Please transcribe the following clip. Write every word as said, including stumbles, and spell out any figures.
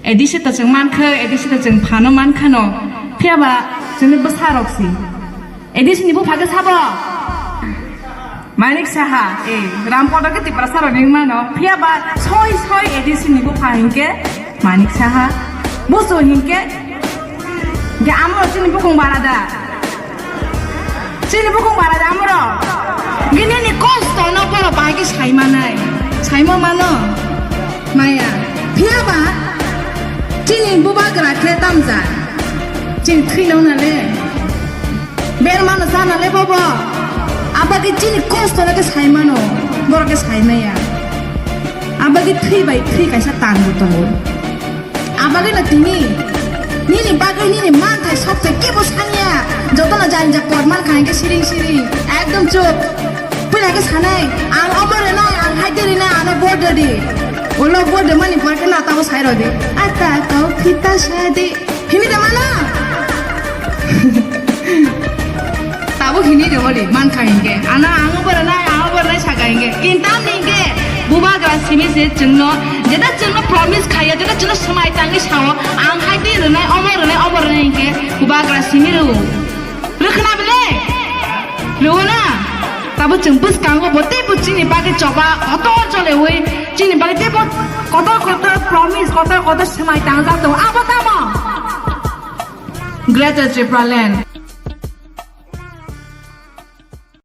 A D C to chwng mankha, A D C to chwng phano mankhano. Phiya ba chwngni bwsarok si. A D C ni bupha khe sabo? Manik Saha, eh, Rampada khe Tiprasa rok ring mano. Phiya ba soi soi A D C ni bupha hinkhe Manik Saha. Busu hinkhe, hinkhe amo chini bukung bara da. Chini bukung bara da amoro. Gini ni kosto no boro bai khe sai manai. Sai ma mano. Maya. Phiya ba chini bubagra khe tamja. Chini thwi no na le. Ber mano sana le bobo. Abagi chini kosto no khe sai mano. Boro khe sai maya. Abagi thwi bai thwi kaisa tan bo tongo. Abagwi no tini nini bagwi nini manthai sokthai kebo sanya. Jotono jani ja por mankha hinkhe siring siring. Ekdom chup. Puila khe sanai, ang obo rwnai, ang hai de rwnai, ano vote rwdi. Ulo vote rwmani pore khe no tabo sai rwdi. Ata to phita sadi. Hini de mano? Tabuk hini de hori, mankha hinkhe. Ana ang obo rwnai, ang obo rwnai saka hinkhe. Kintamni hinkhe bubagra simi se chwngno, jeta chwngno promise khaiya, jeta chwngno swmai tangwi sao, ang hai twi rwnai, omo rwnai, omo rwnai hinkhe bubagra simi rwo. Rwkhwna bile? Rwo na? Tabuk chwng bwskango bo teibo chini bagwi choba kotor cholewi, chini bagwi teibo kotor kotor promise, kotor kotor swmai tangjak tongo. Abo tamo? Greater Tipraland.